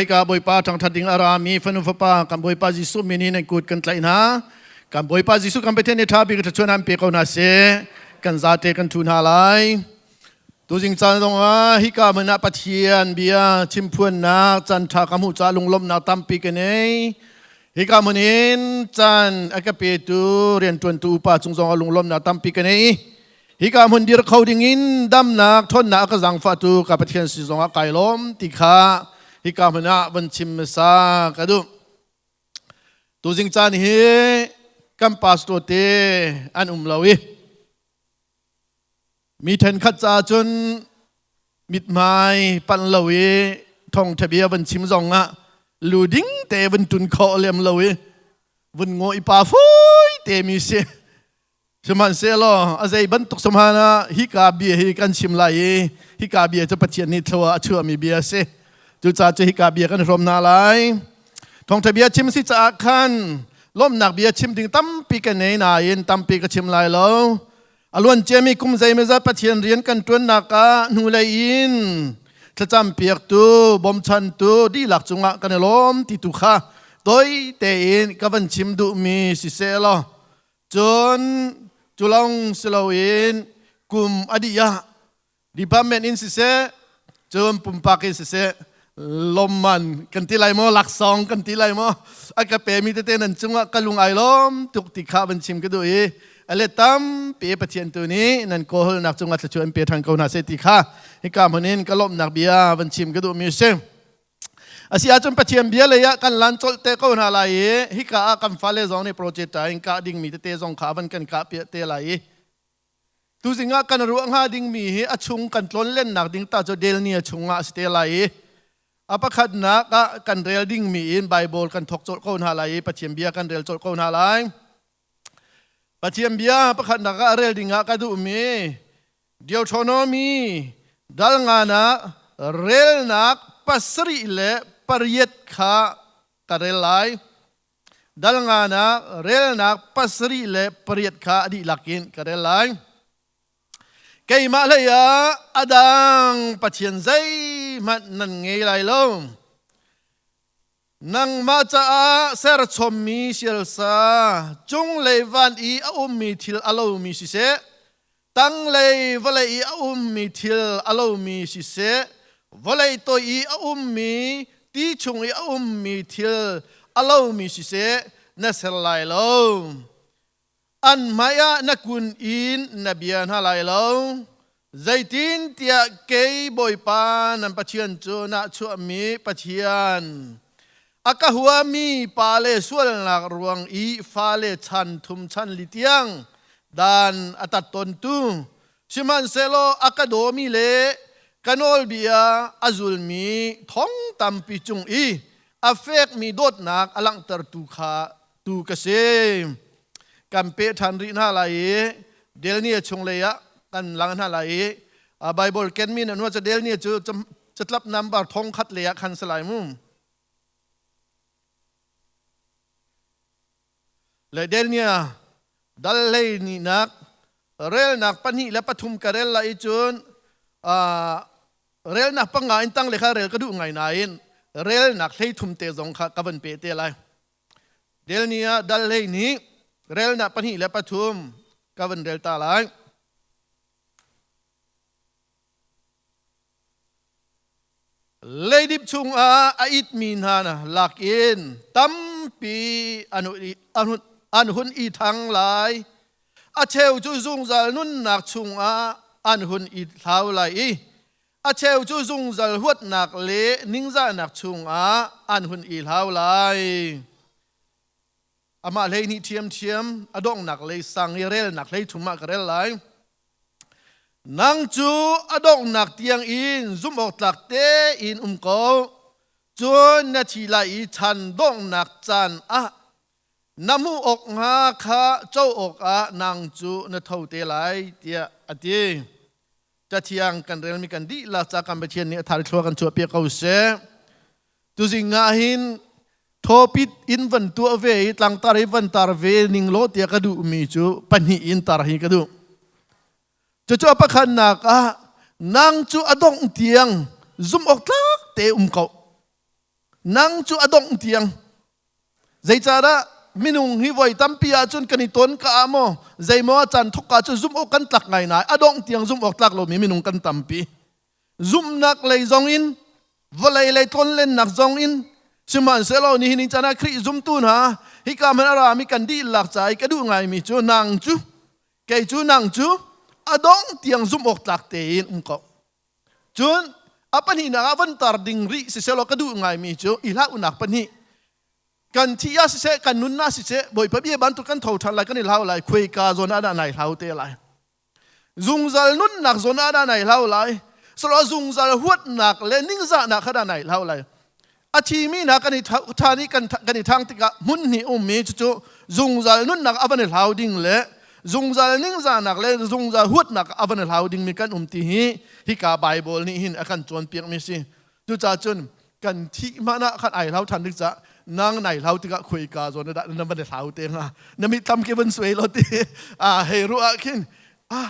Hika Bawipa ṭhangṭhat ding a rami fanu fapa kan Bawipa Jesuh min in nan kut kan tlaih hna. Kan Bawipa Jesuh kan Pathian nih ṭha bik thluachuah an pe ko hna seh. Kan zate kan ṭhu hna lai. Tuzing caan zongah hika hmun ah Pathian bia chimphuannak caan ṭha ka hmuh caah lunglawmhnak tampi ka nei. Hika hmun in caan a ka petu rianṭuantu upa cung zongah lunglawmhnak tampi ka nei. Hika hmun dir kho dingin damnak ṭhawnnak a ka zaangfahtu ka Pathian si zongah kai lawm ti kha hika hmun ah von chim hmasa ka duh. Tuzing caan hi kan pastor te an um lo i mi ṭhenkhat caah cun mithmai panh lo i thawngṭha bia van chim zong ah lu ding te vun tun khawh lem lo i vun ngaw i pa fui te mi si. Sihmanhsehlaw a zei bantuk sahman ah hika bia hi kan chim lai i hika bia cu Pathian nih thlua a chuahmi bia a si. Cucaah cu hika bia kan hrawm hna lai. Thawngṭha bia chim si caah khan lawmhnak bia chim ding tampi ka nei nain tampi ka chim lai lo. A luan ciami kum zeimawzat Pathian rian kan ṭuannak ah hnulei in thlacam piaktu, bawmchantu dihlak cungah kan i lawm ti tu kha toi tein ka van chim duhmi siseh law Cun cu lawng si loin kum a dih ah department in siseh, cun pumpak in siseh, lawmman kan ti lai maw, laksawng kan ti lai maw, a ka pemi tete nan cungah ka lung ai lawm tuk ti kha van chim ka duh i a let tampi Pathian tu nih nan kawlnak cungah thluachuah in pe ṭhan ko hna seh ti kha hika hmun in ka lawmhnak bia van chim ka duhmi a si. Asi ahcun Pathian bia lei ah kan lan colh te ko hna lai i hika ah kan fale zong nih project in kah dingmi tete zong kha van kan kah piah te lai i tuzing ah kan ruah hnga dingmi hi a chung kan tlawn lennak ding ta cu delni a chung ah a si te lai i a pakhatnak ah kan rel dingmi in Bible kan thok colh ko hna lai i Pathian bia kan rel colh ko hna lai. Pathian bia pakhatnak ah rel ding ah ka duhmi Deuteronomy dal nga ah relnak 78 kha ka rel lai. Dal nga ah relnak 78 kha a dihlak in ka rel lai. Keimah hlei ah a dang Pathian zeihmanh nan ngei lai lo. Nangmah caah serchommi sialsa, cunglei van i a ummi thil a lomi siseh, tanglei vawlei i a ummi thil a lomi siseh, vawlei toi i a ummi ti chung i a ummi thil a lomi siseh, na ser lai lo. An hmaiah na kun in na bia hna lai lo. Zeitintiah kei Bawipa nan Pathian cu nahchuahmi Pathian, a ka huami pale sualnak ruang i fale chan thum chan li tiang dan a tat tawntu, sihmanhsehlaw a ka dawmi le ka nawlbia a zulmi thong tampi cung i a fekmi dawtnak a langhtertu kha tu ka si. Kan peh ṭhan rih hna lai i Delnia chunglei ah kan lang hna lai i Bible kenmi na nuah ca Delnia cu catlap number 1000 lei ah khan si lai mu. Le Delnia dal hlei nihnak relnak 2 le 3 ka rel lai i cun relnak 5 in tang le kha rel ka duh ngai nain relnak 13 te zong kha ka van pe te lai. Del ni ah dal 12 relnak 2 le 3 ka van rel ta lai. Leidip chungah a itmi hna lakin tampi an hun i thang lai. A cheu cu zungzal nunnak chungah an hun i thlau lai i a cheu cu zungzal huatnak le ningzahnak chungah an hun i hlau lai. Amah 12 ṭhiamṭhiam a donghnak lei sang i relnak 13 ah ka rel lai. Nang cu a donghnak tiang in zumh awk tlak tein um ko. Cun na thi lai i chan donghnak caan ah na hmuh awk hnga kha co awkah nang cu na tho te lai tiah a ti. Cathiang kan relmi kan dihlak ca kan Pathian nih a thar thlua kan chuahpiak ko seh. Tuzing ah hin thawpit in van tuah ve i tlangtar i van tar ve ning law tiah ka duhmi cu pahnih in tar hi ka duh. Cucu a pakhatnak ah nang cu a dongh tiang zumh awk tlak te um ko. Nang cu a dongh tiang. Zeicahdah minung hi voi tampi ahcun kan i ton ka ah maw zeimaw a caan thok ka cu zumh awk kan tlak ngai nai a dongh tiang zumh awk tlak lomi minung kan tampi. Zumhnak lei zong in vawlei lei tlonlennak zong in sihmanhsehlaw nihin ni caan ah Khrih zumtu hna hika hmanh a rami kan dihlak ca i ka duh ngaimi cu nang cu kei cu nang cu a dongh tiang zumh awk tlak tein um ko. Cun a pahnihnak ah van tar ding rih sisehlaw ka duh ngaimi cu i hlah unak pahnih kan thi ah siseh kan nun ah siseh Bawipa bia bantuk kan tho ṭhan lai kan i hlau lai khuaika zawn ah dah nai hlau te lai zungzal nunnak zawn ah dah nai hlau lai solo zungzal huatnak le ningzahnak kha dah nai hlau lai a thimi hna kan i ṭhan i kan i ṭhang tikah hmun hnih ummi cucu zungzal nunnak a van i hlau ding le zungzal ningzahnak le zungzal huatnak a van i hlau dingmi kan um ti hi hika Bible nih hin a kan cawnpiakmi si. Cucaah cun kan thih hmanh ah khan ai hlau ṭhan ding caah nang nai hlau tikah khuaika zawn dah na van i hlau te hnga na mitthlam khi van suai lo ti a hei ruah ah khin ah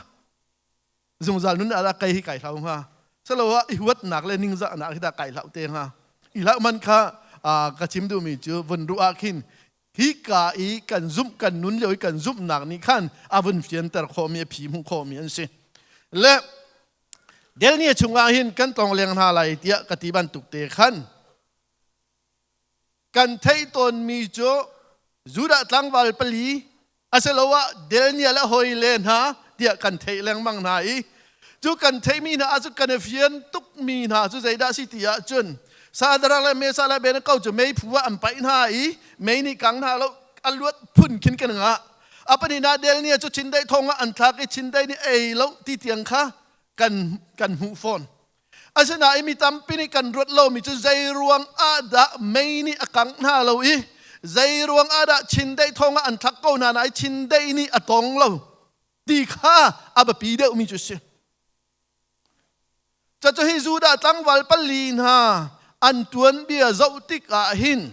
zungzal nun ah kai hi kai hlau hnga salo ah i huatnak le ningzahnak hi dah kai hlau te hnga i hlau man kha ka chim duhmi cu vun ruah ah khin hi ka i kan zumh kan nun lio i kan zumhnak nih khan a vun fianter khawhmi a phi hmuh khawhmi an si le Delnia chungah hin kan tlong leng hna lai tiah ka ti bantuk te khan Kan theih tawnmi cu Judah tlangval pali asiloah Daniel a hawile hna tiah kan theih lengmang hna i cu kan theihmi hna ahcun kan i fian tukmi hna cu zeidah a si ti ahcun Sadrak le Mesa le Abednego cu meiphu ah an paih hna i mei nih kang hna lo a luat phun khin kan ngah. A pahnihnak Daniel cu chindeih thong ah an thlak i chindeih nih ei lo ti tiang kha kan kan hmuh fawn. Asinain mi tampi nih kan ruat lomi cu zei ruang ah dah mei nih a kangh hna lo i zei ruang ah dah chindeih thawng ah an thlak ko hna nain chindeih nih a tong lo ti kha a biapi deuhmi cu si. Cucu hi Judah tlangval pali hna an tuanbia zoh tik ah hin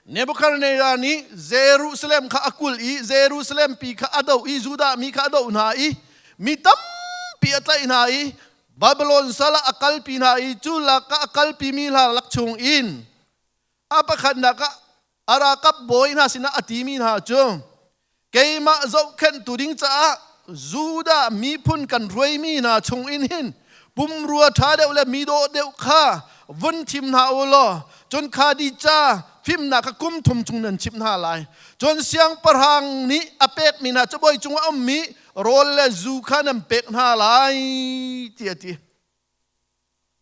Nebuchadnezzar nih Jerusalem kha a kulh i Jerusalem pi kha a doh i Judah mi kha a doh hna i mi tampi a tlaih hna i Babylon sal ah a kalpi hna i cu lakah a kalpimi hna lak chung in a pakhatnak ah a ralkap bawi hna sinah a timi hna cu keimah zohkhenhtu ding caah Judah miphun kan hruaimi hna chung in hin pumrua ṭha deuh le mi dawh deuh kha vun thim hna u law cun kha di ca fimnak kha kum thum chung nan chimh hna lai cun siangpahrang nih a pekmi hna cabuai cung a ummi rawl le zu kha nan pek hna lai ti a ti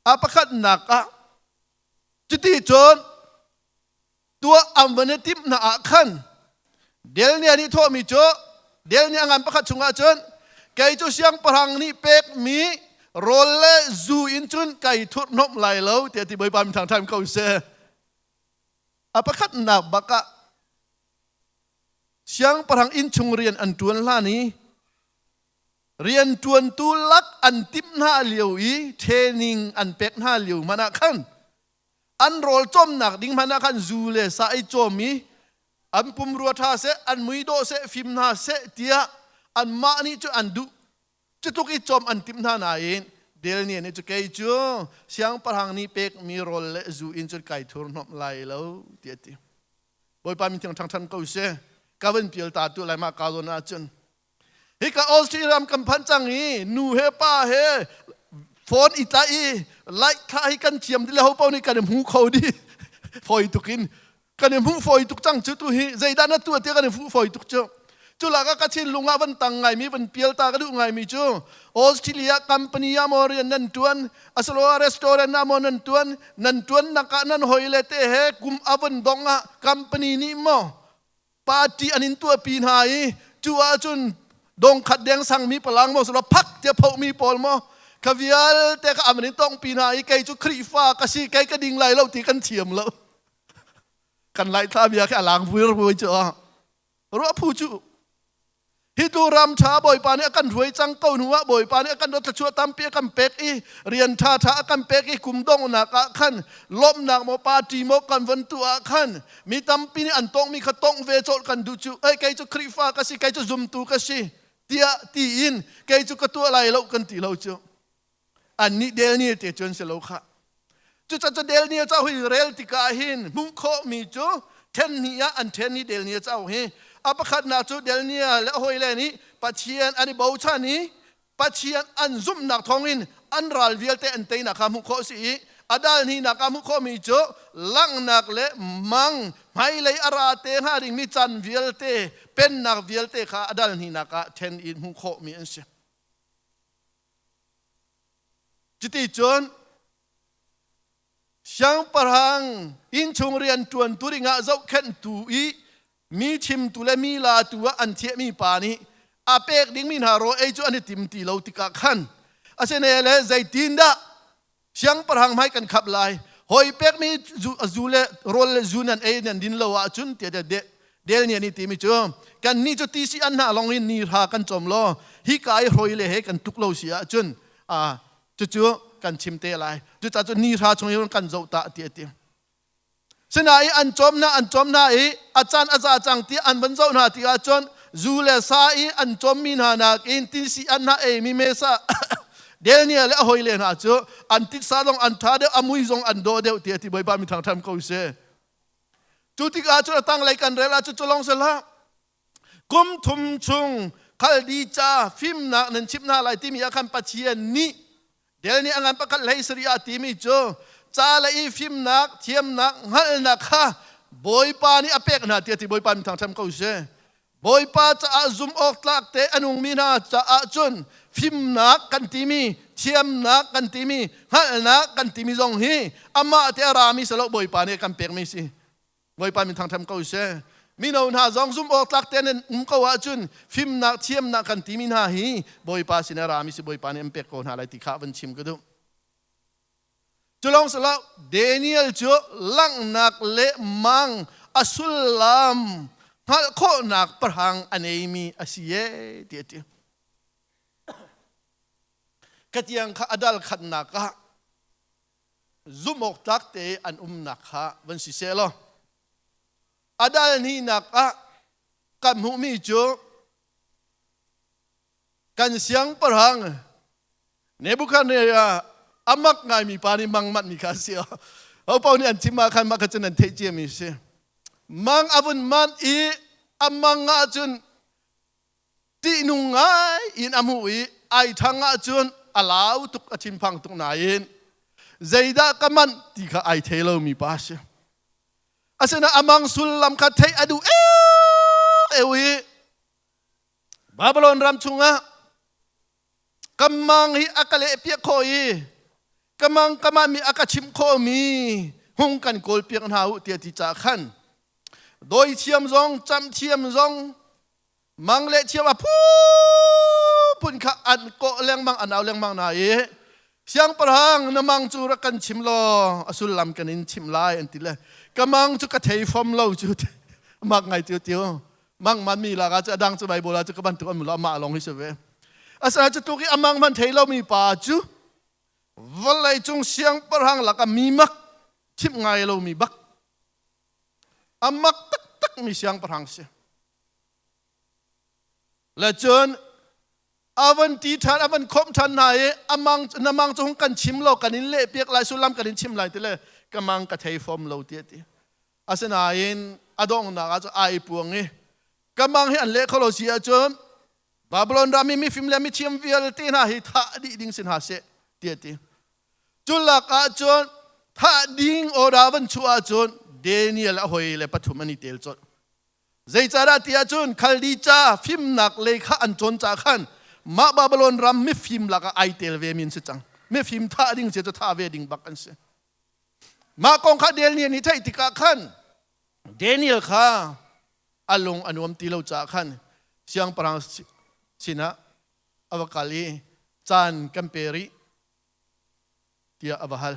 a pakhatnak ah cuti cun tuah an van i timh hna ah khan Delnia nih thawhmi cu Delnia ngan pakhat chungah cun kei cu siangpahrang nih pekmi rawl le zu in cun kai thurhnomh lai lo tiah ti Bawipa min thangṭhat ko seh. A pakhatnak bak ah siangpahrang innchung rian an ṭuan hlan i rianṭuantu lak an timh hna lio i training an pek hna lio hmanh ah khan an rawl cawmnak ding hmanh ah khan zu le sa ei cawm i an pumrua ṭha seh an mui dawh seh fim hna seh tiah anmah nih cu an duh cu tluk i cawm an timh hna nain Daniel nih cu kei cu siangpahrang nih pekmi rawl le zu in cun kai thurhnawmh lai lo tiah a ti Bawipa min thiang ṭhangṭhan ko seh ka van pial ta tu lai mah ka zawn ahcun Hika Austria ram kan phan cang i nu he pa he phone i tla i like thla hi kan thiam di le ho paoh nih kan i hmu kho di fawi tuk in kan i hmuh fawi tuk cang cu tu hi zeidah na tuah tiah kan i hmuh fawi tuk cu cu lak ah ka thinlung ah van tang ngaimi van pial ta ka duh ngaimi cu Australia company ah maw rian nan tuan asilo restaurant ah maw nan tuan nan tuan nak ah nan hoi le te he kum a van dong ah company nih maw party an in tuahpi hna i cu ahcun dongkhat deng sangmi palang maw silo phak tia phohmi pawl maw kha vialte kha an in tongpi hna i kei cu Khrihfa ka si kei ka ding lai lo ti kan thiam lo kan lai thla bia khi a lang vuir vui cu ruah phu cu Hi tu ram ṭha Bawipa nih a kan hruai cang ko hnu ah Bawipa nih a kan thluachuah tampi a kan pek i rian ṭha ṭha a kan pek i kum donghnak ah khan lawmhnak maw party maw kan von tu ah khan mi tampi nih an tongmi kha tongh ve colh kan duh cu ei kei cu Khrihfa ka si kei cu zumtu ka si tiah tiin kei cu ka tuah lai lo kan ti lo cu annih del ni te cun si lo khah. Cucaah Daniel cauk hi rel tikah hin hmuh khawhmi cu then hnih ah an then i Daniel cauk hi a pakhatnak cu Daniel le a hawile nih Pathian an i bochan i Pathian an zumhnak thawngin an ral vialte an teinak kha hmuh khawh a si i a dal hnihnak ah hmuh khawhmi cu langhnak le mang hmailei a ra te hnga dingmi caan vialte pennak vialte kha a dal hnihnak ah then in hmuh khawhmi an si. Cuti cun siangpahrang innchung rian ṭuantu dingah zohkhenhtu i mi chimtu le mi latu ah an thiahmi pa nih a pek dingmi hna rawl ei cu an i tim ti lo tikah khan asine le zeitindah siangpahrang hmai kan khap lai hawi pekmi zu le rawl le zu nan ei nan din lo ahcun tiah del nih an i timi cu kan nih cu tisi an hna long in ni hra kan cawm law hi ka i hroi le he kan tuk lo si ahcun cucu kan chim te lai. Cucaah cu ni hra chung i kan zoh ta ti a ti. Sinain an cawm hna an cawm hna i a caan a za cang ti an van zoh hna ti ahcun zu le sa i an cawmmi hna nakin tisi an hna eimi mesa Daniel le a hawile hna cu an titsa zong an ṭha deuh a mui zong an dawh deuh ti a ti. Bawipa mi thangṭhat ko seh. Cu tikah cun a tanglei kan rel ahcun cu lawng si hlah. Kum thum chung Khaldi ca fimnak nan chimh hna lai timi ah khan Pathian nih del nih a ngan pakhat hlei sarih ah timi cu ca le i fimnak thiamnak hngalhnak kha Bawipa nih a pek hna tiah ti. Bawipa min thangṭhat ko seh. Bawipa caah zum awk tlak te a nungmi hna caah cun fimnak kan timi thiamnak kan timi hngalhnak kan timi zong hi amah te a rami si lo, Bawipa nih a kan pekmi si. Bawipa min thangṭhat ko seh. Mino hna zong zumh awk tlak tein nan um ko ahcun fimnak thiamnak kan timi hna hi Bawipa sin a rami si, Bawipa nih an pek ko hna lai ti kha van chim ka duh. Cu lawng si lo, Daniel cu langhnak le mang a sullam hngalh khawhnak pahrang a neimi a si e ti a ti. Ka tiang kha a dal khatnak ah zumhawktlak te an umnak kha van si seh law a dal hnihnak ah kan hmuhmi cu kan siangpahrang Nebuchadnezzar a mak ngaimi pa nih mang manhmi kha a si. Ho paoh nih an chim ah khan mah kha cun an theih ciami a si. Mang a vun manh i a mang ah cun ṭihnung ngai in a hmuh i ai ṭhang ahcun a lau tuk, a thinphang tuk nain zeidah ka manh ti kha ai thei lomi pa a si. Asinain a mang sullam kha theih a duh eu i Babylon ram chungah ka mang hi a ka leh piak khawh i ka mang ka mah mi a ka chimh khawhmi hung kan kawl piak hna u tiah ti caah khan dawi thiam zong camh thiam zong Mang le thiam a phunphun kha an kawh lengmang, an au lengmang hna i, "Siangpahrang, na mang cu rak kan chim law a sullam kan in chimh lai," an ti le, "Ka mang cu ka thei fom lo cu." Mak ngai tiu tiu mang man mi lak ah cu a dang cu Bible ah cu ka bantuk an lo, amah lawng hi si ve. Asinain cu tluk i a mang man thei lomi pa cu vawlei cung siangpahrang lakah mi mak chimh ngai lomi bak, a mak taktak mi siangpahrang si. Le cun a van ti ṭhan, a van khawmh ṭhan hna i, "Amang na mang cu hung kan chim lo, kan in leh piak lai, sullam kan in chim lai," ti le, "Ka mang ka thei fom lo," ti a ti. Asinain a donghnak ah cun ai puang i, "Ka mang hi an leh kho lo si ahcun Babylon ram i mifim le mithiam vialte hna hi thah dih ding si hna seh," ti a ti. Cu lak ah cun thah ding order van chuah ahcun Daniel a hoi le pathum an i tel colh. Zeicahdah ti ahcun Khaldi ca fimnak lei kha an cawn caah khan mah Babylon ram mifim lakah ai tel ve mi an si cang. Mifim thah ding cu thah ve ding bak an si. Mah kong kha Daniel nih theih tikah khan Daniel kha a lung a nuam ti lo caah khan siangpahrang sinah a va kal i, "Caan kan pe rih," tiah a va hal.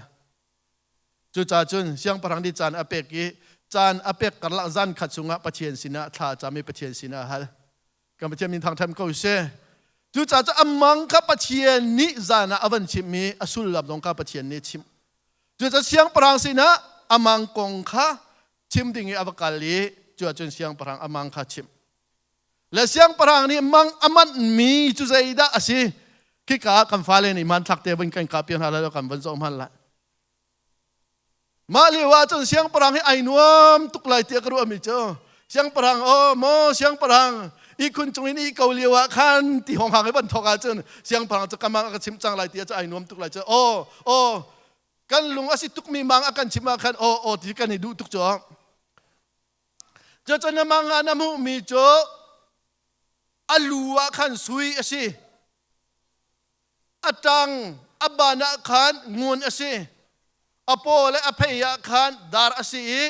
Cucaah cun siangpahrang nih caan a pek i caan a pek karlak zan khat chungah Pathian sinah thla a cam i Pathian sinah a hal. Kan Pathian min thangṭhat ko seh. Cucaah cu a mang kha Pathian nih zan ah a van chimh i a sullam zong kha Pathian nih a chimh. Cucaah siangpahrang sinah a mang kong kha chim ding i a va kal i cu ahcun siangpahrang a mang kha chimh. Le siangpahrang nih mang a manhmi cu zeidah a si? Khika ah kan fale nih hmanthlak te vun kan kah piak hna lai, kan van zoh hman lai. Mah lio ah cun siangpahrang hi ai nuam tuk lai tiah ka ruahmi cu siangpahrang aw maw siangpahrang ihkhun cung in ih ko lio ah khan ti hong hang i van thawk ahcun siangpahrang cu ka mang a ka chimh cang lai ti ah cu ai nuam tuk lai cu aw aw kan lung a si tukmi mang a kan chimh ah khan aw aw ti kan i duh tuk cu cucu na mang ah na hmuhmi cu a lu ah khan sui a si A ṭang a ban ah khan ngun a si. A paw le a phei ah khan dar a si i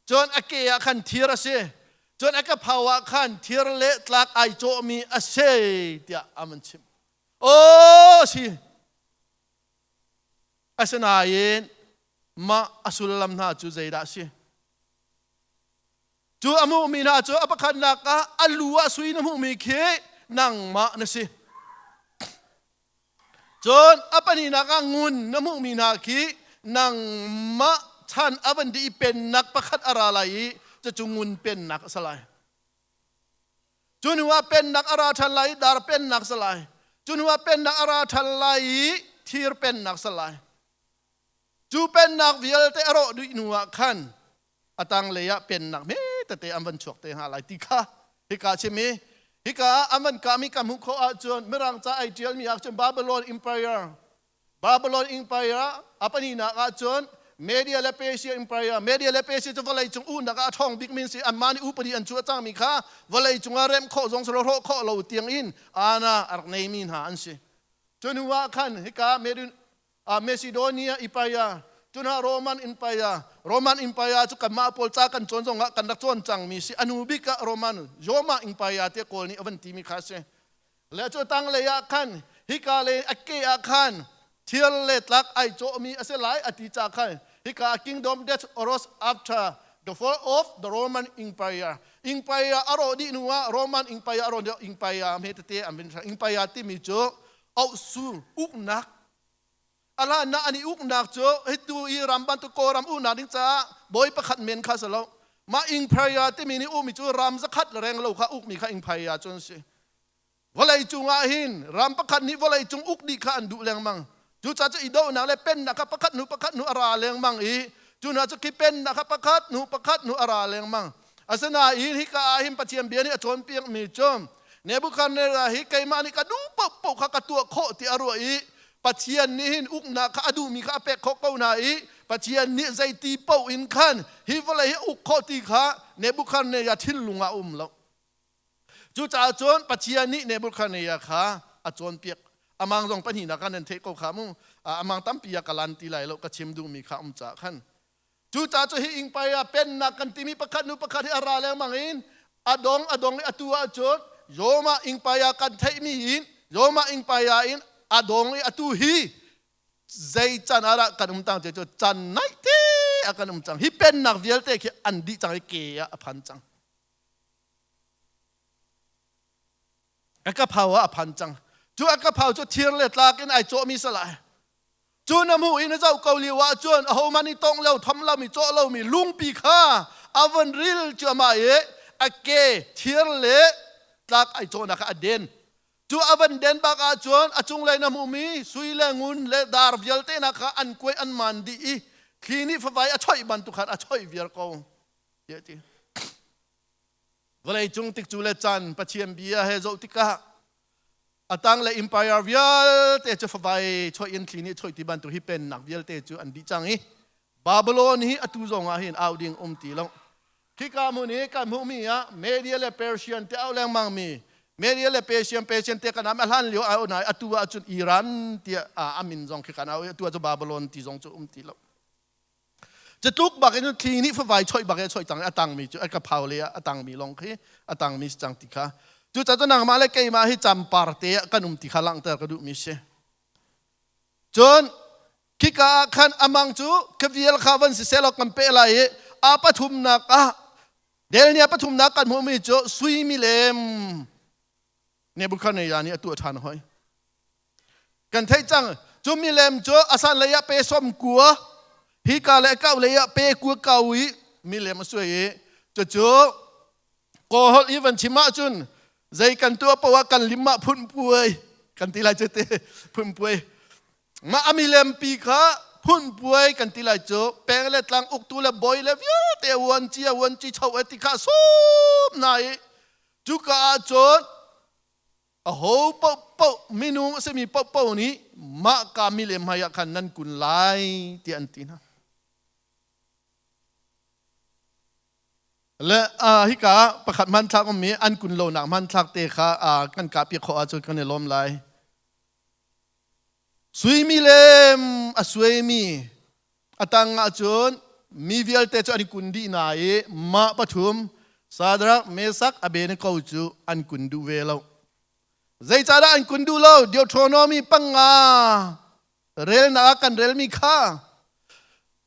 cun a ke ah khan thir a si. Cun a kephau ah khan thir le tlak ai cawhmi a si tiah a van chimh. Aw si. Asinain mah a sullam hna cu zeidah a si? Cu a hmuhmi hna cu a pakhatnak ah a lu ah sui na hmuhmi khi nangmah na si. Cun a pahnihnak ah ngun na hmuhmi hna khi nangmah chan a van dih i pennak pakhat a ra lai i cucu ngun pennak a si lai. Cu hnu ah pennak a ra ṭhan lai i dar pennak a si lai. Cu hnu ah pennak a ra ṭhan lai i thir pennak a si lai. Cu pennak vialte a rawh dih hnu ah khan a tanglei ah pennak hme tete an van chuak te hna lai ti kha hika chim i hika ah an van kahmi ka hmuh khawh ahcun mirang ca ai ṭialmi ahcun Babylon Empire Babylon Empire a pahnihnak ahcun Media le Persia Empire Media le Persia cu vawlei cung uhnak ah a ṭhawng bikmi an si anmah nih upadi an cuah cangmi kha vawlei cung ah remh khawh zong si lo hrawh khawh lo tiang in ana a rak neimi hna an si cu hnu ah khan hika Macedonia Empire cuna Roman Empire Roman Empire cu kanmah pawl ca kan cawn zongah kan rak cawn cangmi si anu bik ah Roman Roma Empire te kawl nih a van timi kha si le cu tanglei ah khan hika le a ke ah khan thil le tlak ai cawhmi a si lai a ti ca khan hika kingdom that arose after the fall of the Roman Empire Empire a rawh dih hnu ah Roman Empire a rawh dih Empire hme tete an bin Empire timi cu auhsu uknak a hlanah an i uknak cu hitu i ram bantuk Kawlram uknak ding caah bawi pakhat men kha si lo mah ingphaya timi nih ukmi cu ram zakhat le reng lo kha ukmi kha ingphaya cu an si vawlei cungah hin ram pakhat nih vawlei cung uk dih kha an duh lengmang cucaah cu i dohnak le pennak kha pakhat hnu pakhat hnu a ra lengmang i cu hna cu khi pennak kha pakhat hnu pakhat hnu a ra lengmang Asinain hika ah hin Pathian bia nih a cawnpiakmi cu Nebuchadnezzar hi keimah nih ka duh paohpaoh kha ka tuah khawh ti a ruah i Pathian nih hin uknak kha a duhmi kha a pek khawh ko hna i Pathian nih zeiti paoh in khan hi vawlei hi uk khawh ti kha Nebuchadnezzar thinlung ah a um lo. Cucaah cun Pathian nih Nebuchadnezzar kha a cawnpiak. Amang zong pahnihnak ah nan theih ko kha mu. Amang tampi ah ka lan ti lai lo ka chim duhmi kha um caah khan. Cucaah cu hi ingpai ah pennak kan timi pakhat hnu pakhat hi a ra lengmang in a dong a dong i atu ahcun Yoma ingpai ah kan theihmi in Yoma ingpai ah in a dong i atu hi zei can ah dah kan um tang te cu can naih te ah kan um cang hi pennak vialte khi an dih cang i ke ah a phan cang a ka phau ah a phan cang cu a ka phau cu thir le tlak in ai cawhmi salai Cu na hmuh i na zoh ko lio ah cun ahohmanh nih tawngh lo tham lomi cawh lomi lungpi kha a von ril cuahmah i a ke thir le tlak ai cawhnak kha a den. Cu a van den bak ah cun a cunglei na hmuhmi sui le ngun le dar vialte hna kha an kuai an man dih i thli nih favai a choih bantuk khan a choih viar ko tiah a ti. Vawleicung tikcu le caan Pathian bia he zoh tikah a tang le empire vialte cu favai choih in thli nih choih ti bantuk hi pennak vialte cu an dih cang i Babylon hi atu zong ah hin au ding um ti lo khika hmun i kan hmuhmi ah Media le Persian te au lengmang mi Media le Persian Persian te kan am a hlan lio au nai atu ah cun Iran tiah a min zong khi kan au atu ah cu Babylon ti zong cu um ti lo Catluk bak in thli nih favai choih bak i a choih cang i a tangmi cu a ka phau le a tangmi lawng khi a tangmi si cang ti kha. Cucaah cu nangmah le keimah hi campar te ah kan um ti kha langhter ka duhmi si. Cun khika ah khan amang cu ka vial kha van si seh law kan peh lai i a pathumnak ah Delnia pathumnak kan hmuhmi cu sui milem Nebuchadnezzar nih a tuah ṭhan hoi. Kan theih cang cu milem cu a san lei ah pe som kua hika le kau lei ah pe kua kau i milem a suai i cucu kawholh i van chim ahcun zei kan tuah poah kan lim ah phun puai kan ti lai cu te phun puai mah a milem pi kha Phunpuai kan ti lai cu peng le tlang uktu le bawi le vialte uanci a uanci cho e ti kha sum hna i cuka ah cun aho paohpaoh minung a simi paohpaoh nih mah ka milem hmai ah khan nan kun lai tiah an ti hna. Le hika pakhat hmanthlak ummi an kun lonak hmanthlak te kha kan kah piak khawh ahcun kan i lawm lai. Suimi lem a suaimi a tang ahcun mi vialte cu an i kun dih hna i mah pathum Sadrak, Mesak, Abednego cu an kun duh ve lo. Zeicahdah an kun duh lo? Deuteronomy panga relnak ah kan relmi kha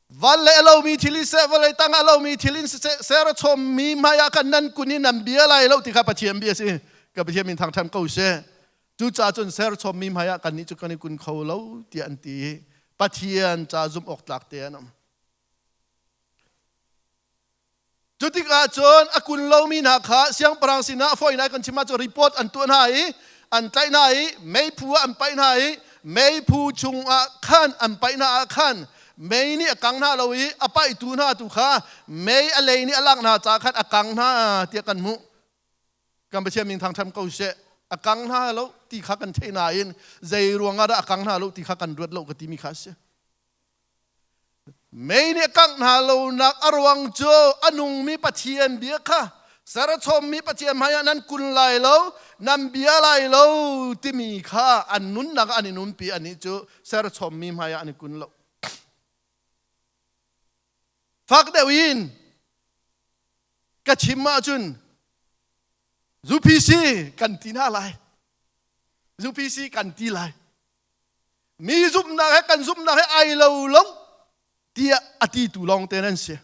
van le a lomi thil in seh vawlei tang a lomi thil in siseh ser a chommi hmai ah khan nan kun i nan bia lai lo ti kha Pathian bia a si. Ka Pathian min thangṭhat ko seh. Cucaah cun serchommi hmaiah kannih cu kan i kun kho lo tiah an ti i Pathian ca zumh awk tlak te an um. Cu tikah cun a kun lomi hna kha siangpahrang sinah fawinak kan chim ahcun report an tuah hna i an tlaih hna i meiphu ah an paih hna i meiphu chungah khan an paih hna ah khan mei nih a kang hna lo i a paihtu hna tu kha mei a lei nih a lak hna caah khan a kang hna tiah kan hmuh. Kan Pathian min thangṭhat ko seh. A kang hna lo ti kha kan theih nain zei ruangah dah a kang hna lo ti kha kan ruat lo ka timi kha a si. Mei nih a kangh hna lonak a ruang cu a nungmi Pathian bia kha serchommi Pathian hmaiah nan kun lai lo, nan bia lai lo timi kha an nunnak ah an i nunpi anih cu serchommi hmaiah an i kun lo. Fak deuh in ka chim ahcun UPC kan ti hna lai. UPC kan ti lai. Mi zumhnak he kan zumhnak he ai lo lo tiah a ti tu lawng te nan si.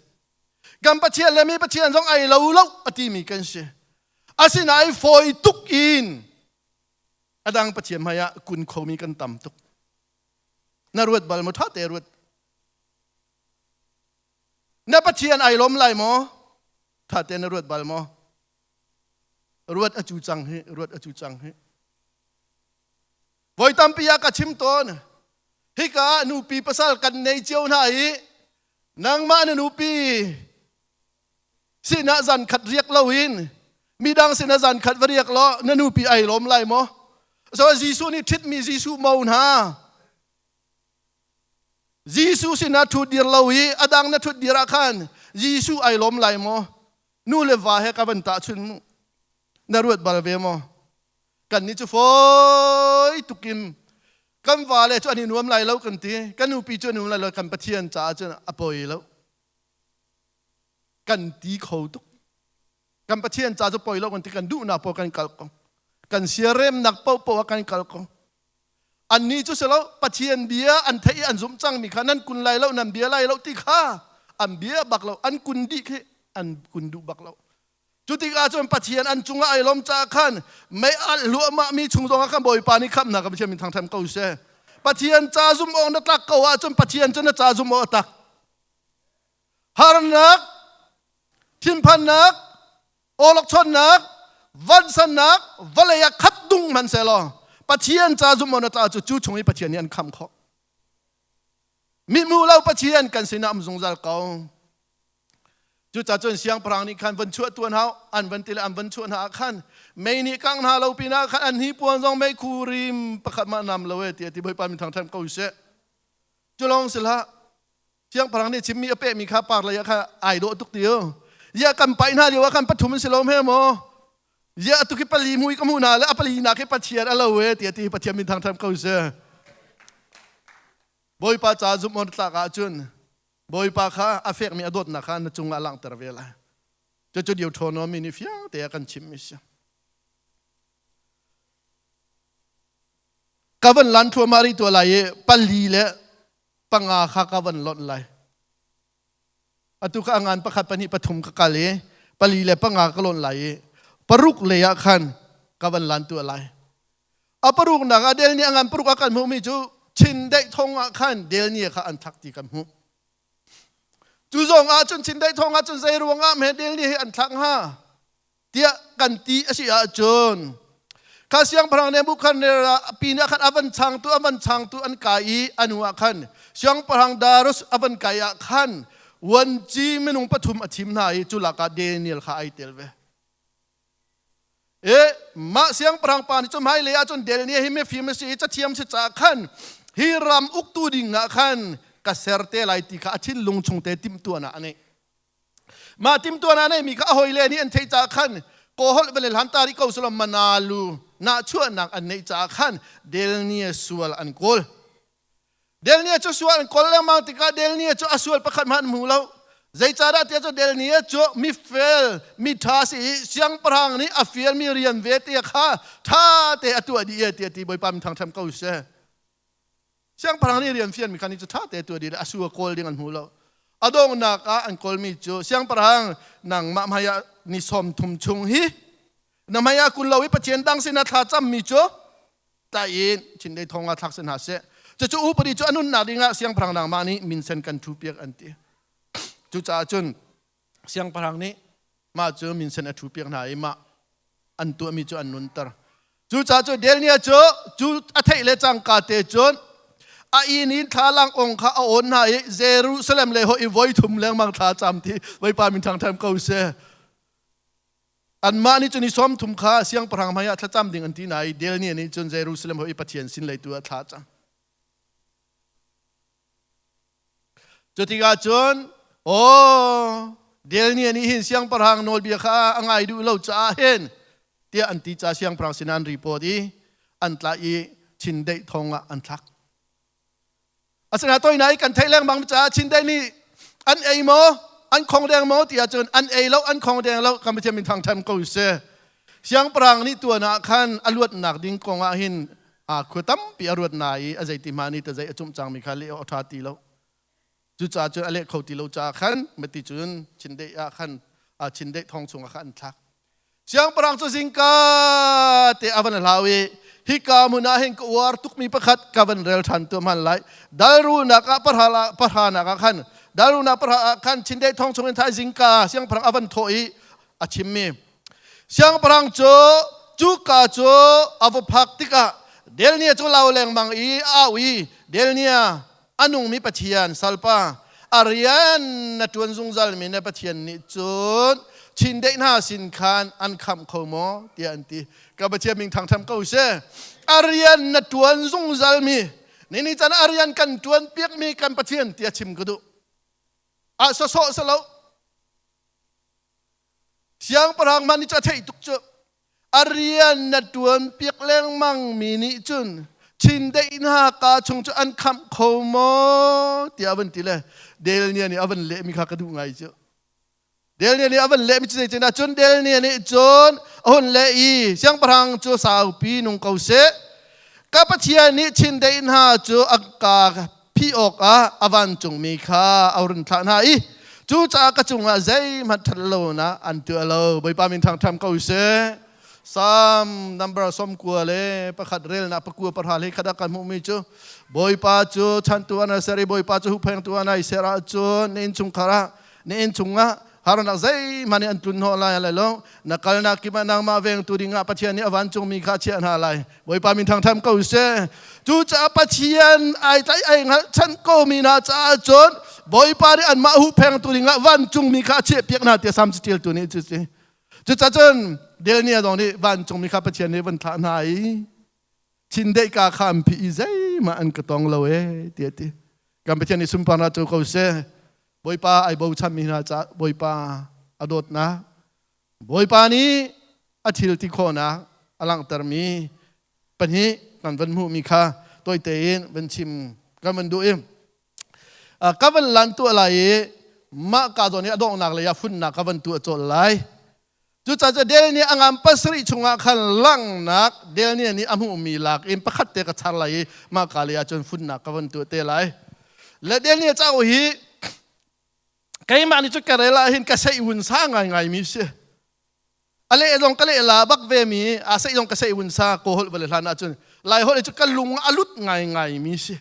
Kan Pathian le mi Pathian zong ai lo lo a timi kan si. Asinain fawi tuk in a dang Pathian hmai ah kun khomi kan tam tuk. Na ruat bal maw ṭha te ruat. Na Pathian ai lawm lai maw? Tha te na ruat bal maw? Ruat a cu cang hi, ruat a cu cang hi. Voi tampi ah ka chim tawn. Hika nupi pasal kan nei cio hna i nangmah na nupi sinah zan khat riak loin midang sinah zan khat va riak law na nupi ai lawm lai maw? So Jesuh nih ṭhitmi Jesuh mo hna Jesuh sinah ṭhutdir lo i a dang na ṭhutdir ah khan Jesuh ai lawm lai maw? Nu le va he ka van tahchun mu. Na ruat bal ve maw? Kannih cu fawi tukin kan vale cu an i nuam lai lo kan ti. Kan nupi cu an nuam lai lo kan Pathian caah cun a poi lo. Kan ti kho tuk. Kan Pathian ca cu poi lo kan ti kan duhnak paoh kan kal ko. Kan siaremnak paohpaoh ah kan kal ko. Annih cu si lo Pathian bia an theih i an zumh cangmi kha nan kun lai lo nan bia lai lo ti kha an bia bak lo an kun dih khi an kun duh bak lo. Cu tikah cun Pathian an cungah ai lawm caah khan mei alh hluahmah mi chung zongah khan Bawipa nih khamhnak ka Pathian min thangṭhat ko seh. Pathian ca zumh awk na tlak ko ahcun Pathian cu na ca zumh awk a tlak. Harnak, thinphannak, awlokchonnak, vansannak, vawlei ah khat dung hmanhsehlaw Pathian ca zumh na tla cu cu chung i Pathian nih an kham khawh. Mithmuh lo Pathian kan sinah um zungzal ko. Cucaah cun siangpahrang nih khan van chuah tuan hau an van ti le an van chuah hna ah khan mei nih kang hna lo pinah khan an hnipuan zong mei khu rim pakhat mah nam lo e tiah ti Bawipa min thangṭhat ko seh. Cu lawng si hlah Siangpahrang nih chimmi a pehmi kha par lei ah kha ai dawh tuk ti u. Ziah kan paih hna lio ah khan pathum an si lo hme maw? Ziah atu khi pali mui ka hmuh hna le a pali nak khi Pathian a lo e tiah ti Pathian min thangṭhat ko seh. Bawipa ca zumh on tlak ahcun Bawipa kha a fekmi a dawtnak kha na cungah langhter ve lai. Cucu Deuteronomy nih fiang te a kan chimmi si. Ka van lan thluahmah rih tuah lai i pali le panga kha ka van lonh lai. Atu kha a ngan pakhat pahnih pathum ka kal i pali le panga ka lonh lai i paruk lei ah khan ka van lan tuah lai. A paruknak ah del nih a ngan paruk ah kan hmuhmi cu chindeih thong ah khan del nih kha an thak ti kan hmuh. Cu zong ah cun chindeih thong ah cun zei ruangah hme del nih hi an thlak hnga tiah kan ti a si ahcun. Kha siangpahrang Nebuchadnezzar pi nih khan a van changtu a van changtu an kai i a hnu ah khan siangpahrang Darius a van kai ah khan vuanci minung pathum a thim hna i cu lakah Daniel kha ai tel ve. E mah siangpahrang pa nih cu hmailei ah cun Daniel hi mifim a si i cathiam si caah khan hi ram uktu ding ah khan ka ser te lai ti kha a thinlung chung te timhtuahnak a ngei. Mah timhtuahnak a neimi kha a hawile nih an theih caah khan kawholh va le hlan ta rih ko selaw manalu nahchuahnak an neih caah khan Delnia sual an kawl. Delnia cu sual an kawl lengmang tikah Delnia cu a sual pakhat hmanh an hmu lo. Zeicahdah tiah cu Delnia cu mifel, miṭha si i siangpahrang nih a fialmi rian ve te kha ṭha te a tuah dih e tiah ti Bawipa min thangṭhat ko seh. Siangpahrang nih rian fianmi kha ni cu ṭha te tuah dih le a su a kawl ding an hmu lo. A donghnak ah an kawlmi cu siangpahrang nangmah hmai ah ni 30 chung hi na hmai ah kun lo i Pathian dang sinah thla cammi cu tlai in chinlei thong ah thlak si hna seh. Cucu upadi cu a nunnak dingah siangpahrang nangmah nih minsen kan ṭhu piak an ti. Cucaah cun siangpahrang nih mah cu minsen a ṭhu piak hna i mah an tuahmi cu an nunter. Cucaah cu Daniel cu cu a theih le cangka te cun a inn in thlalang ong kha a awn hna i Jerusalem lei hoi i voi thum lengmang thla cam ti Bawipa min thangṭhat ko seh. Anmah nih cun i 30 kha siangpahrang hmai ah thlacam ding an ti hna i Daniel nih cun Jerusalem hoi i Pathian sin lei tu ah thla cam. Cutikah cun, aw, Delnia nih hin siangpahrang nawlbia kha a ngai duh lo caah hin tiah an ti caah siangpahrang sinah an report i an tlaih i chindeih thong ah an thlak. Asinain toina i kan theih lengmang caah chindeih nih an ei maw, an khong deng maw ti ahcun an ei lo, an khong deng lo, kan Pathian min thangṭhat ko seh. Siangpahrang nih tuan ah khan a luatnak ding kong ah hin khua tampi a ruat na i a zeiti hmah nih ta zei a cumh cangmi kha leh awk a ṭha ti lo. Cucaah cun a leh kho ti lo caah khan mati cun chindeih ah khan chindeih thong chungah khan an thlak. Siangpahrang cu zingka te a van hlau i hika hmun ah hin ka uar tukmi pakhat ka van rel ṭhan tu hman lai. Dalrunak ah pahranak ah khan dalrunak pahra ah khan chindeih thong chungin thai zingka siangpahrang a van thawh i a chimmi Siangpahrang cu cuka cu a va phak tikah Delnia cu lau lengmang i a au i Delnia a nungmi Pathian salpa a rian na ṭuan zungzalmi na Pathian nih cun chindeih hna sin khan an khamh kho maw tiah an ti. Ka Pathian min thangṭhat ko seh. A rian na ṭuan zungzalmi nini can a rian kan ṭuan piakmi kan Pathian tiah chim ka duh. Ah sawsawh si lo. Siangpahrang hmanh nih cu a theih tuk cu. A rian na ṭuan piak lengmang mi nih cun chindeih hna ka chung cu an khamh kho maw tiah a van ti le Delnia nih a van lehmi kha ka duh ngai cu. Delnia nih a van lehmi cu zeitin ah cun Delnia nih cun a hun leh i siangpahrang cu saupi nung ko seh. Ka Pathian nih chindeih hna cu a ka phih awkah a vancungmi kha a run thlah hna i cucaah ka cungah zeihmanh ṭhat lonak an tuah lo. Bawipa min thangṭhat ko seh. Psalm number 91 relnak 9 pahra hlei khat ah kan hmuhmi cu Bawipa cu chantu an ser i Bawipa cu huhphengtu an ai ser ahcun na innchungkhar ah na inn chungah harnak zeihmanh nih an tlun hnawh lai lai lo na kalnak kip ah nangmah vengtu dingah Pathian nih a vancungmi kha a chiah hna lai Bawipa min thangṭhat ko seh cucaah Pathian ai tlaih ai hngalhchanh komi hna caah cun Bawipa nih anmah huhphengtu dingah vancungmi kha a chiahpiak hna tiah Salm caṭialtu nih cu si cucaah cun Delnia zong nih vancungmi kha Pathian nih van thlah hna i chindeih ka kha an phih i zeihmah an ka tong lo e tiah ti kan Pathian nih sunparnak cu ko seh Bawipa ai bochanmi hna caah Bawipa a dawtnak Bawipa nih a thil ti khawhnak a langhtermi pahnih kan van hmuhmi kha tawi tein van chim kan van duh i ka van lan tuah lai i mah ka zawn i a donghnak lei ah funnak ka van tuah colh lai. Cucaah Del nih a ngan pasarih chungah khan langhnak Del nih nih a hmuhmi lak in pakhat te ka char lai i mah ka lei ah cun funnak ka van tuah te lai. Le Del nih cauk hi keimah nih cu ka rel ah hin ka seih hun sa ngaingai mi si. A leh zong ka leh la bak ve mi, a seih zong ka seih hun sa ko holh vale hlan ahcun Lai holh cu ka lung a lut ngaingai mi si.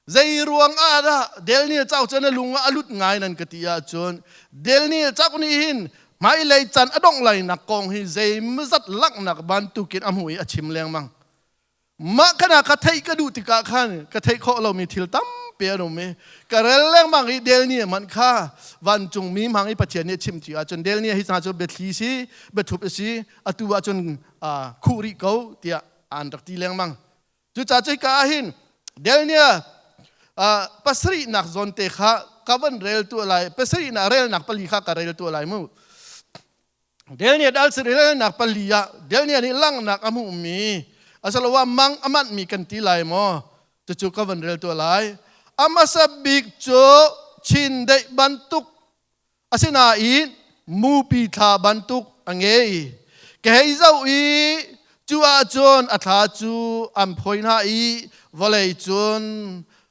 Zei ruang ah dah Daniel cauk cu na lung ah a lut ngai nan ka ti ahcun Daniel cauk nih hin Hmailei caan a dongh lainak kong hi zeimawzat langhnak bantukin a hmuh i a chim lengmang. Mah kana ka theih ka duh tikah khan ka theih khawh lomi thil tampi an um i ka rel lengmang i Delni hmanh kha vancungmi hmang i Pathian nih a chim ti ahcun Delni hi hna cu biathli si biathup a si atu ahcun khuh rih ko tiah an rak ti lengmang. Cucaah cuika ah hin Delnia pasarihnak zawn te kha ka van rel tu lai pasarihnak relnak pali kha ka rel tu lai mu. Daniel dal relnak pali ah Daniel nih langhnak a hmuhmi asaloah mang a manhmi kan ti lai maw cucu ka van rel tuah lai a hmasa bik cu chindeih bantuk asinain mupi thla bantuk a ngei ka hei zoh i cu ahcun a thla cu an phawi hna i vawlei cun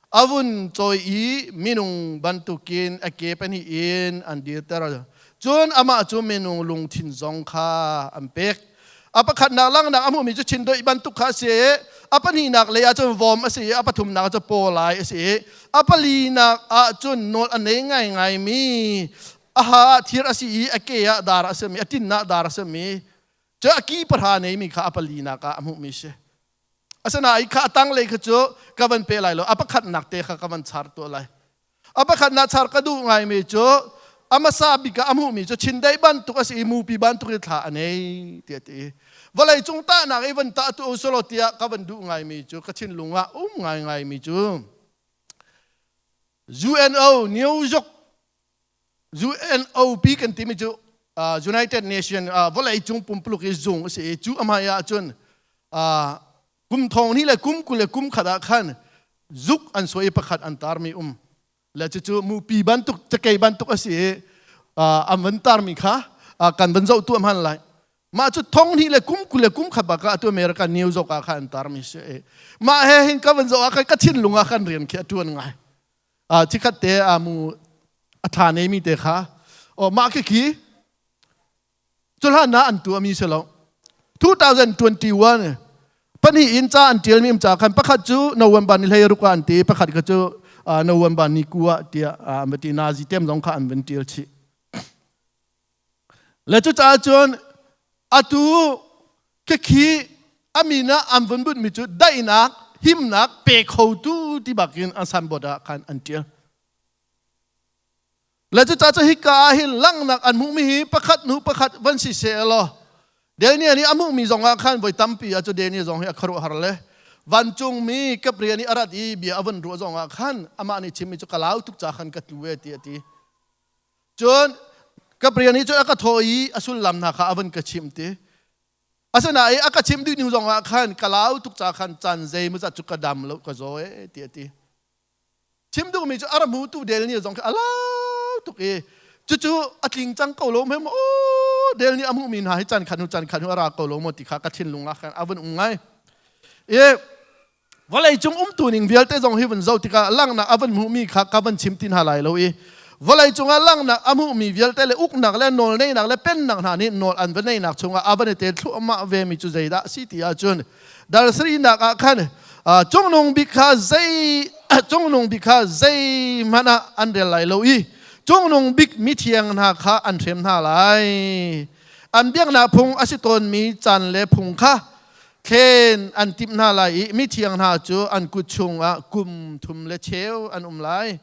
a vun cawi i minung bantukin a ke pahnih in an dirter. Cun amah cu minung lungthin zong kha an pek. A pakhatnak langhnak a hmuhmi cu chindoih bantuk kha a si i a pahnihnak lei ah cun vom a si i a pathumnak cu pawlai a si i a palinak ah cun nawl a nei ngaingaimi a ha ah thir a si i a ke ah dar a simi a tin ah dar a simi cu a ki pahra neimi kha a palinak ah a hmuhmi si. Asinain kha a tanglei kha cu ka van pe lai lo. A pakhatnak te kha ka van char tuah lai. A pakhatnak char ka duh ngaimi cu a hmasa bik ah a hmuhmi cu chindeih bantuk a si i mupi bantuk i thla a nei tiah a ti. Vawlei cung tahnak i van tah tu usulaw tiah ka van duh ngaimi cu ka thinlung ah um ngaingaimi cu UNO New York UNOP kan timi cu United Nation vawlei cung pumpuluk i zung a si i cu a hmai ah cun kum thong hnih le kum 20 le kum khat ah khan zuk an suai i pakhat an tarmi um le cucu mupi bantuk cakei bantuk a si i an van tarmi kha kan van zoh tuah hman lai mah cu thong hnih le kum 20 le kum khat bak ah atu America New York ah khan an tarmi si mah he hin ka van zoh ah khan ka thinlung ah khan rian khi a tuan ngai Chikhat te mu a thla neimi te kha o mah khi khi cuhlan na an tuahmi si lo 2021 pahnih in ca an tialmi um ca khan pakhat cu November ni hlei ruk ah an ti pakhat kha cu November ni ku ah tiah an va ti nazi tem zong kha an van tial chih Le cucaah cun atu khikhi a min ah an vun bunhmi cu daihnak, himnak pe khotu ti bakin an signboard ah khan an ṭial. Le cucaah cu hika ah hin langhnak an hmuhmi hi pakhat hnu pakhat van si seh law Daniel nih a hmuhmi zong ah khan voi tampi ah cu Daniel zong hi a khuaruahhar le vancungmi Gabriel nih a rat i bia a vun ruah zong ah khan amah nih chimmi cu ka lau tuk ca khan ka tlu e ti a ti. Cun Gabriel nih cun a ka thawh i a sullam hna kha a vun ka chimh ti. Asinain a ka chimh dih hnu zongah khan ka lau tuk ca khan caan zeimawzat cu ka dam lo ka zaw e ti a ti. Chim duhmi cu a ra hmutu del nih zong kha a lau tuk i cucu a tling cang ko lo maw del nih a hmuhmi hna hi caan khat hnu caan khat hnu a ra ko lo maw ti kha ka thinlung ah khan a vun um ngai. I Vawleicung umtu ning vialte zong hi vun zoh tikah langhnak a van hmuhmi kha ka van chim ti hna lai lo i vawleicung ah langhnak a hmuhmi vialte le uknak le nawlneinak le pennak hna nih nawl an va neinak chungah a van i tel thluahmah vemi cu zeidah a si ti ahcun dal sarihnak ah khan cungnung bik kha zei cungnung bik kha zeihmanh ah an rel lai lo i cungnung bik mithiang hna kha an hrem hna lai an biaknak phung a si tawnmi caan le phung kha Thlen an timh hna lai i mithiang hna cu an kut chungah kum thum le cheu an um lai.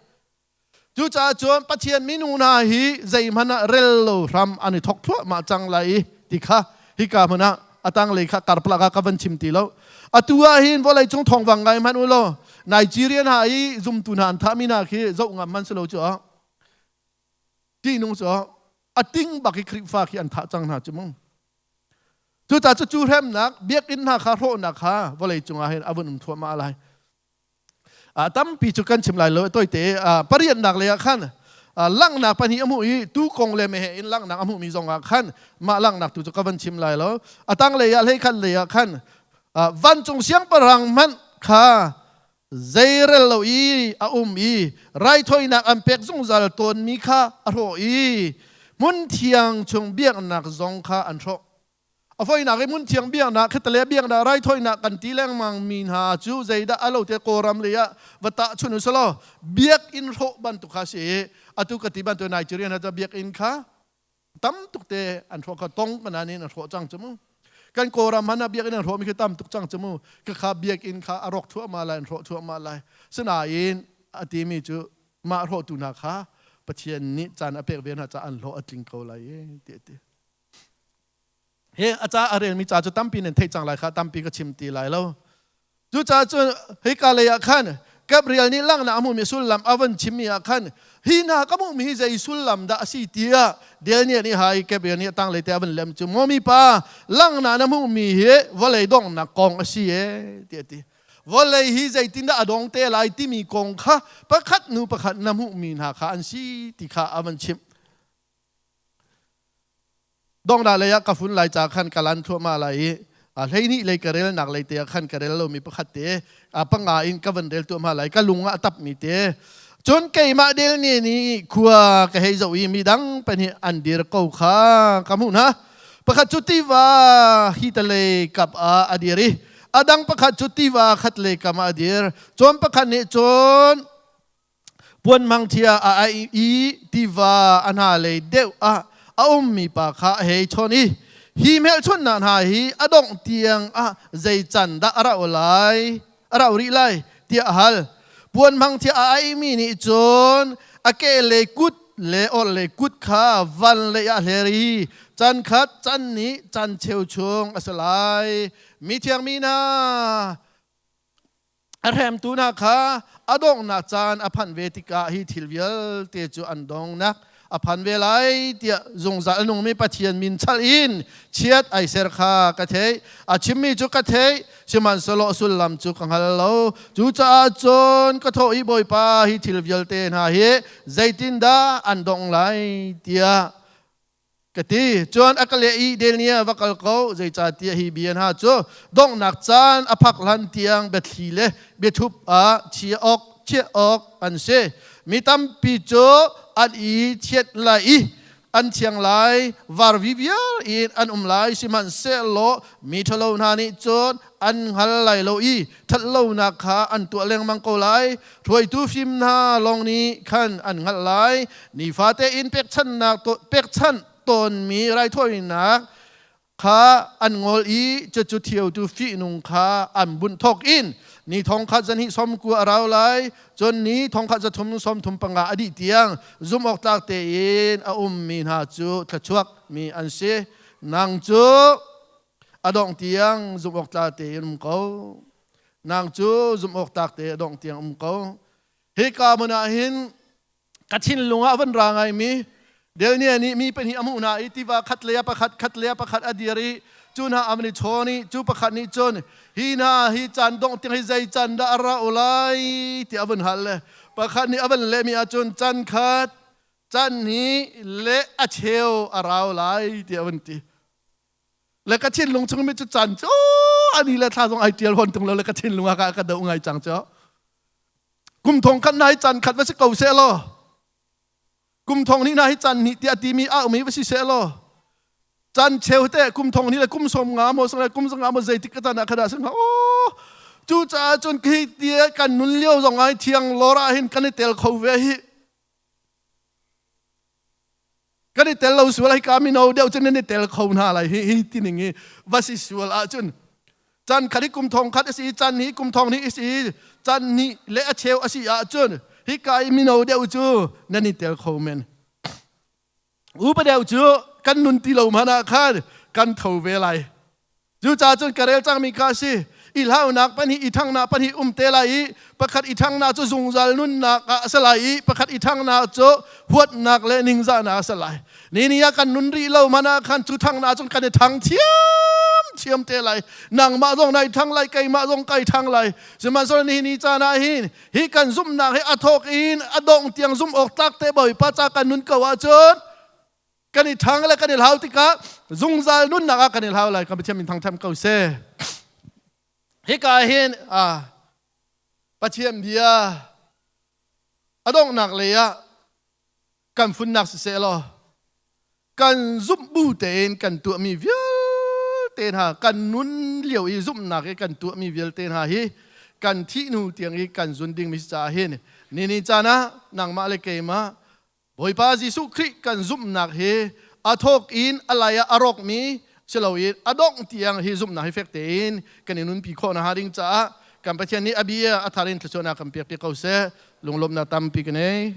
Cucaah cun Pathian minung hna hi zeihmanh ah rel lo hram an i thawk thluahmah cang lai i ti kha hika hmun ah a tanglei kha karpalak ah ka van chim ti lo. Atu ah hin vawleicung thawngvang ngai hmanh u law Nigeria hna i zumtu hna an thahmi hna khi zoh ngam hmanh si lo cu ah ṭihnung cu a ting bak i Khrihfa khi an thah cang hna cu mu. Cucaah cu cu hremnak biakinn hna kha hrawhnak kha vawlei cungah hin a vun um thluahmah lai. Tampi cu kan chim lai lo toite pariatnak lei ah khan langhnak pahnih a hmuh i tu kong le meheh in langhnak a hmuhmi zong ah khan mah langhnak tu cu ka van chim lai lo. A tanglei ah hleikhat lei ah khan vancung siangpahrang hmanh kha zeirel lo i a um i raithawinak an pek zungzal tawnmi kha a hrawh i hmunthiang chung biaknak zong kha an hrawh. A voinak i hmunthiang biaknak, khetale biaknak, raithawinak kan ti lengmang mi hna cu zeidah a lo te Kawlram lei ah va tahchun u selaw biakinn hrawh bantuk kha si i atu ka ti bantuk Nigeria hna cu biakinn kha. Tam tuk te an hrawh kha tong kana nin an hrawh cang cu mu. Kan Kawlram hmanh ah biakinn an hrawhmi khi tam tuk cang cu mu. Ka kha biakinn kha a rawk thluahmah lai, an hrawh thluahmah lai. Sinain a timi cu mah hrawhtu hna kha Pathian nih caan a pek ve hna caah an hlawh a tling ko lai e ti a ti. Hi a ca a relmi ca cu tampi nan theih cang lai kha tampi ka chim ti lai lo. Cucaah cun hika lei ah khan Gabriel nih langhnak a hmuhmi sullam a van chimmi ah khan hi hna ka hmuhmi hi zei sullam dah a si tiah Daniel nih hai Gabriel nih a tanglei te a van lem cu maw mipa langhnak na hmuhmi hi vawlei donghnak kong a si e tiah a ti. Vawlei hi zeitindah a dong te lai timi kong kha pakhat hnu pakhat na hmuhmi hna kha an si ti kha a van chimh. Dongdah lei ah ka fun lai ca khan ka lan thluahmah lai i 12 lei ka relnak lei te ah khan ka rel lomi pakhat te panga in ka van rel tuahmah lai ka lung ah a tapmi te. Cun keimah del ne nih khua ka hei zoh i midang pahnih an dir ko kha ka hmuh hna. Pakhat cu tiva hi talei kap ah a dir i a dang pakhat cu tiva khat lei kam ah a dir. Cun pakhat nih cun Puan mangthia a aih i tiva a hna lei deuh ah a ummi pa kha a hei chawn i hi hmelchunhnak hna hi a dongh tiang ah zei can dah a rauh lai a rauh rih lai tiah a hal. Puan mangthia a aihmi nih cun a ke le kut le orhlei kut kha van lei ah hler i can khat can nih can cheu chung a si lai. Mi thiangmi hna A hremtu hna kha a donghnak caan a phanh ve tikah hi thil vialte cu an donghnak a phan ve lai tiah zungzal a nungmi Pathian min chalh in chiat ai ser kha ka theih. A chimmi cu ka theih, sihmanhsehlaw a sullam cu ka hngal lo. Cucaah cun ka thawh i Bawipa, hi thil vialte hna hi zeitindah an dongh lai tiah ka ti. Cun a ka leh i Daniel va kal ko, zeicahtiah hi bia hna cu donghnak caan a phak hlan tiang biathli le biathup ah chiah awk chiah awk an si. Mi tampi cu an i thiat lai i an thiang lai, varvi vial in an um lai, sihmanhsehlaw mi ṭhalo hna nih cun an hngal lai lo i ṭhatlonak kha an tuah lengmang ko lai. Hruaitu fim hna lawng nih khan an hngalh lai. Nifate in pekchanhnak pekchanh tawnmi raithawinak kha an ngol i cucu thiotu fihnung kha an bunh thawk in ni thong khat zan 29 a rau lai. Cun ni thong khat zathum 35 a dih tiang zumhawktlak tein a ummi hna cu thluachuak mi an si. Nang cu a dongh tiang zumhawktlak tein um ko. Nang cu zumhawktlak te a dongh tiang um ko. Hika hmun ah hin ka thinlung ah van ra ngaimi Delnia nih mi pahnih a hmuh hna i tiva khat lei ah pakhat khat lei ah pakhat a dir i cu hna a van i chawn i cu pakhat nih cun hi hna hi caan dongh tiang hi zei can dah a ra lai tiah a vun hal le pakhat nih a van lehmi ahcun can khat can hnih le a cheu a rau lai tiah a vun ti. Le ka thinlung chung mi cu chan cu ani le thla zong ai tial hon tung lo le ka thinlung ah ka do ngai cang cu kum thong khat na hi chan khat va si ko se law kum thong ni na hi chan ni tiah ti mi a umi va si se law chan cheu te kum thong ni le kum som nga mo sang le kum nga mo zeitik ka chan ah khada sing o cu caah cun khi tia kan nun lio zong ai thiang lora hin kan i tel kho ve hi Kan i tel lo sual hi ka mino deuh cun nan i tel kho hna lai hi hi ti ning hi va si sual ahcun chan khat hi kum thong khat a si chan hi kum thong hnih a si chan hnih le a cheu a si ahcun hi ka i mino deuh cu nan i tel kho men. Upa deuh cu kan nun ti lo hmanh ah khan kan tho ve lai. Cucaah cun ka rel cangmi kha a si. I hlaunak pahnih, i ṭhanghnak pahnih um te lai i pakhat i ṭhanghnak cu zungzal nunnak ah a si lai i pakhat i ṭhanghnak cu huatnak le ningzahnak a si lai. Ni ni ah kan nun rih lo hmanh ah khan cu ṭhanghnak cun kan i ṭhang thiamthiam te lai. Nangmah zong nai ṭhang lai, keimah zong kai ṭhang lai. Sihmanhsehlaw nihin ni caan ah hin hi kan zumhnak hi a thawk in a dongh tiang zumh awk tlak te Bawipa ca kan nun ko ahcun kan i ṭhang le kan i hlau tikah zungzal nunnak ah kan i hlau lai. Kan Pathian min thangṭhat ko seh. Hika hin Pathian bia a donghnak lei ah kan funnak siseh law kan zumh bu tein kan tuahmi vialte hna kan nun lio i zumhnak i kan tuahmi vialte hna hi kan thih hnu tiang i kan zun dingmi si caah hin ni ni caan ah nangmah le keimah Bawipa Jesuh Khrih kan zumhnak hi A thawk in a lai ah a rawkmi si loin a dongh tiang hi zumhnak hi fek tein kan i nunpi khawh nakhnga ding caah kan Pathian nih a bia a thar in thluachuahnak kan pek piak ko seh. Lunglawmhnak tampi ka nei.